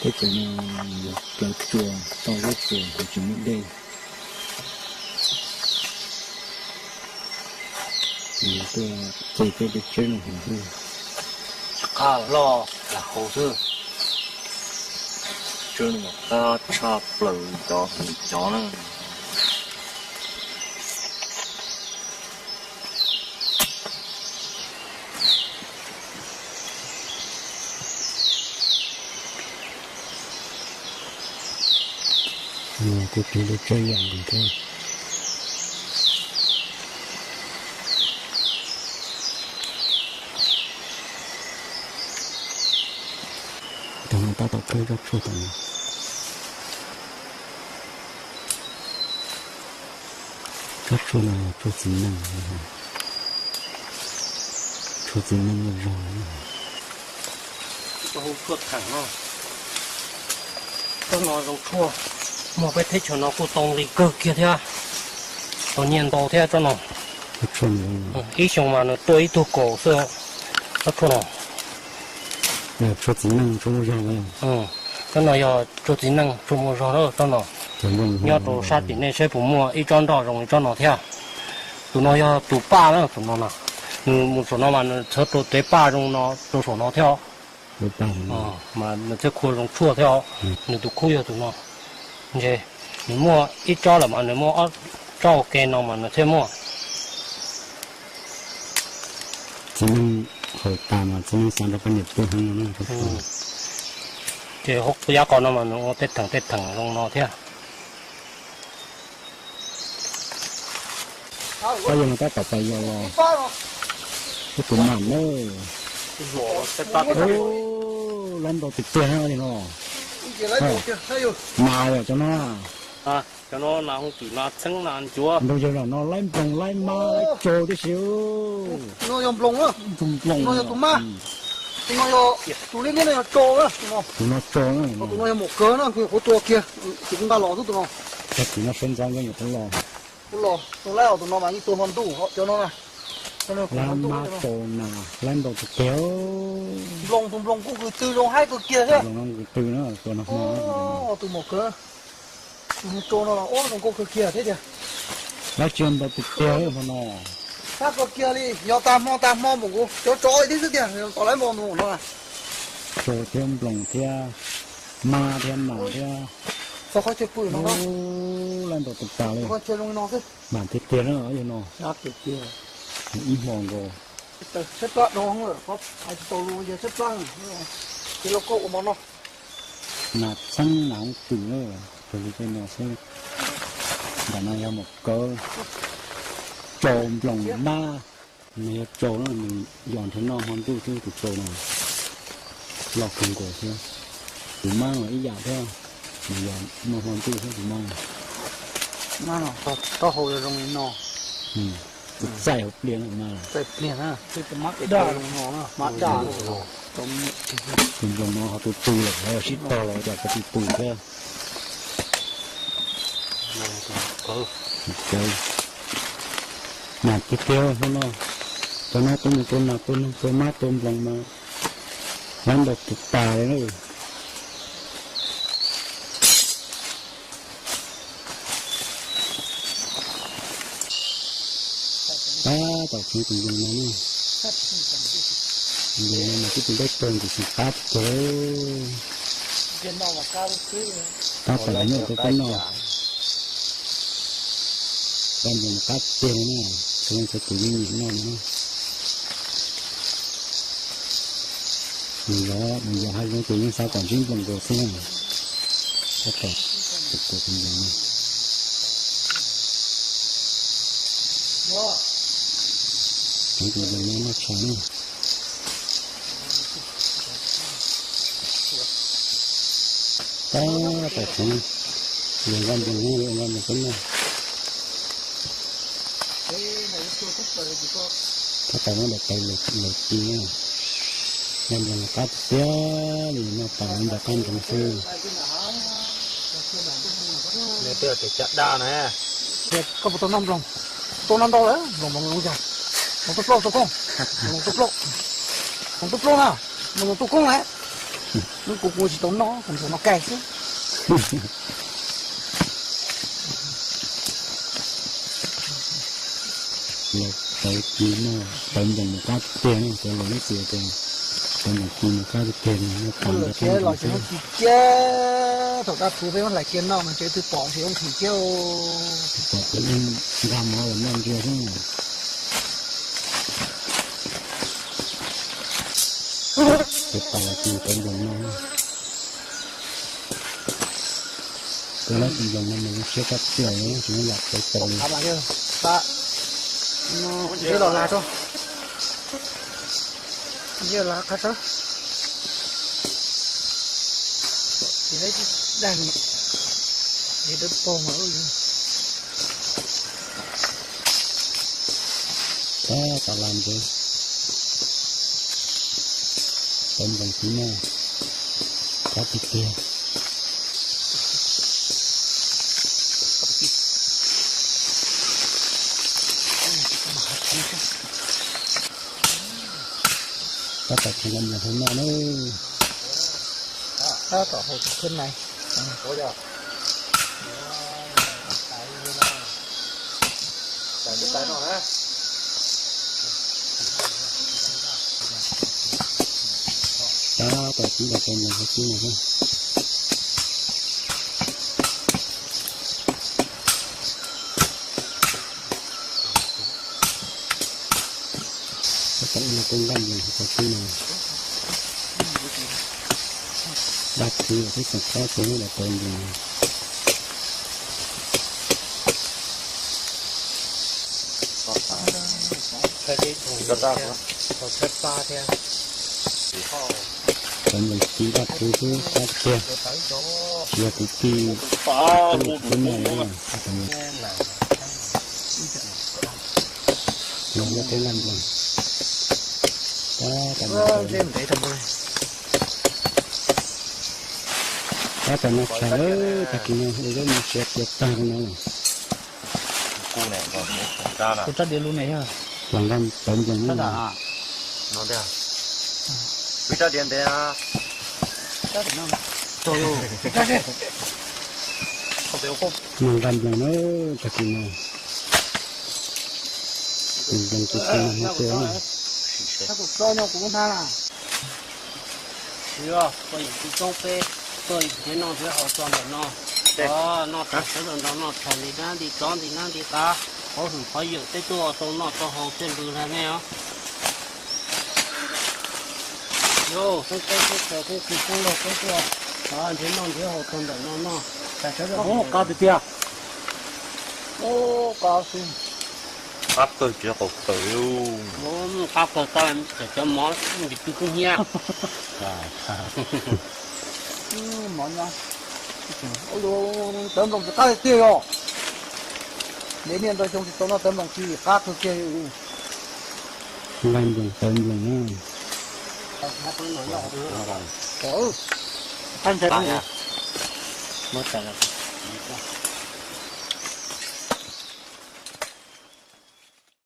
Teb chaws no yog plawv tsuas, toj lub tsuas kuj tsis muaj dej. Yog tuaj txev peb tej tsheb no hauv xwb. Qab loj lam hauv xwb. Tsheb no qab tshaj plaws cov hauv cov na. Kuj tus lub tsheb yam nkaus thiab. Tag no tab tom khawb tsob tshuaj tom no. Tsob tshuaj no yog tshuaj txiv neej, tshuaj txiv neej muaj zog. Tshuaj theem no, tsob no zoo tshuaj, muaj peb teb chaws no kuj tau nqi kawg kiag thiab, tau nyiaj ntau thiab tsob no. Ib xyoo mas nws tuaj ib tug kaum xwb, tsob tshuaj no. Tshuaj txiv neej tshuaj muaj zog. Tsob no yog tshuaj txiv neej tshuaj muaj zog na tsob no. Nyob rau sab tim nej saib puas muaj ib tsob nroj zoo li tsob no thiab. Tus no yog tus paj na, tus no na. Nws mus saum no mas nws txhawv rau tev paj zoo no rau saum no thiab. Mas nws thiaj khua zoo tshuaj thiab os. Nws tus khub yog tus no. Ntshe nws muaj ib tsob lawm mas nws muaj ob tsob ua ke no mas nws thiaj muaj. Txiv neej haus tas mas txiv neej xav rau poj niam pw heev no. Ces hauv yav qos no mas nws ua tej theem tej theem zoo no thiab. Pab yog no tab tom pais yos los, ib tus mam na. Lab ntau tiag tiag no. Nas yom cov no. Cov no nas hooj twm, nas txheeb, nas ncuav. Nrog yawg los no laib nploos laib mab laib tsau tib si. Nploos, nploos. Tus no tsau na, tus no yog maum kawg na, kuv tua kiag, kuv nqa los xwb tus no. Tag kis no sawv ntxov nkawd nyuam qhuav los. Kuv los tus laib os, tus no mas yeej tua hmo ntuj cov no na. Laib mab tsau nas laib ntau tiag tiag. Nploos, tus nploos kuj kws tw zoo haib kawg kiag thiab. Nploos no kws tw na, tua no hmo. Tus maum kawg, tus tsau no los ua zoo nkauj kawg kiag thiab tiag. Laib tsis ntau tiag tiag hmo no. Haib kawg kiag li, yog tag hmo tag hmo mus kuv cov tsau ib tib xwb tiag, tom laib nploos no. Tsau thiab nploos thiab mab thiab nas thiab. Txog qhov chaw pw no, laib ntau tus tas li. Qhov chaw zoo li no xwb. Mas tiag tiag na yog no. Ib hmo nkaus. Tsheb plab no, tau lus yog tsheb plab, ces los koj ua mov no. Nas txheeb nas hooj twm na, raws li tej no xwb. Nram no yog maum kawg, tsau nploos mab. Nws yog tsau na, nws yos nrhiav noj hmo ntuj xwb tus tsau no. Loj kawg nkaus thiab. Tus mab los ib yam thiab, nws yog noj hmo ntuj xwb tus mab. Taub hau zoo li no. Tus txaij hauv pliaj na, txaij pliaj na. Tus nploos no ho tus tw lawm, sib tog los cas koj tus tw thiab. Nas tiag tiag hmo no, cov no tua mus tua nas tua noog tua mab tua nploos mas laib ntau tus tas li na. Tab tom tseev tus nploos no na. Nploos no mas twb tus dawb paug ntxim qab tiag. Tab tom noj rau peb noj. Tab nploos qab tiag li na, txhua leej txhua tus yeej nyiam noj no na. Nws yog, nws yog hav zoov ces yeej xav kom ntsib nploos nkaus xwb na. Tab tom tus tus nploos no. Tseev tus nploos no noj tshais na. Tab tom tseev, nploos nqa nploos, nploos nqa nploos peb noj. Tab tom muab daim tais lawm ti na. Noj nploos qab tiag li, noj tas nploos qab nroos xwb. Koj puas tau noj nploos? Tau noj ntau lawm, nploos nploos zoo cas? Nploos tuaj plaub, tuaj koob. Nploos tuaj plaub. Nploos tuaj plaub na. Nploos tuaj koob lawm. Hnub kuv kuv tsis tau noj, kuv tsuas noj kaij xwb. Los tawv ci no, tawv nploos mus qab tiag tiag no, cov laus lub tias tias tawv nploos ci mus qab tiag tiag no, noj tas nrog qab nploos thiab. Los tsev ub ci ciab, thaum kab phuv peb muab hlais kiag noj mas tsev twb pom tsev ub nqhis ciab. Pom cov ub nkag mov los noj ntsia xwb. Cov tas los ci tawv nploos no. Cov lab tawv nploos no mas zoo siab kab tiag, tsis muaj yam txawv txaus li. Los qab tso. Tab tom las ntawd, tawv nploos xwb na, qab tiag tiag. Tab tom tsis nqa nyias hauv noj na. Tab tom hauv tus khwb nais. Tab tom tib ntais tau nploos hauv xwb no xwb. Tab tom ua no kuj nqaj nploos hauv xwb no. Dab tsi twb tseem qab tsev los tau nploos. Cov nploos ci dab tsi xwb qab tiag, tsis yog kwv tij tub xwb no. Los muab teb nqaj nploos. Tab tom, tab tom no tshais lawm, tag kis no ua zaub no siav tiav tag li no lawm. Kuv rab diav lub ne yog los nqa tawv nploos na. Nqa nploos na, tag kis no. Tus nploos tus tus no tuaj. Siv koj yim tsis txoob peb, koj yim thiab noj thiab haus txog ntawm no. Noj tas sawv daws nrog noj tshais nti nab nti tsov nti nab nti qav, qhov hwm qhov yawm peb tuaj tau noj tau haus txiaj nplug lag nej os. Yog xeeb teb xeeb chaw xeeb txwv xeeb laug peb tuaj nrhiav noj nrhiav haus txog ntawm no noj tas sawv daws. Qab tiag tiag. Qab kawg tsis qaum tawm. Qab kawg tau cov mov ntim pw kub hnyiab. Mov nyob, tawv nploos tsis qab tiag yog. Ntev niaj ntau xyoo tsis tau noj tawv nploos ci qab kawg kiag. Nqaj nploos tawv nploos na.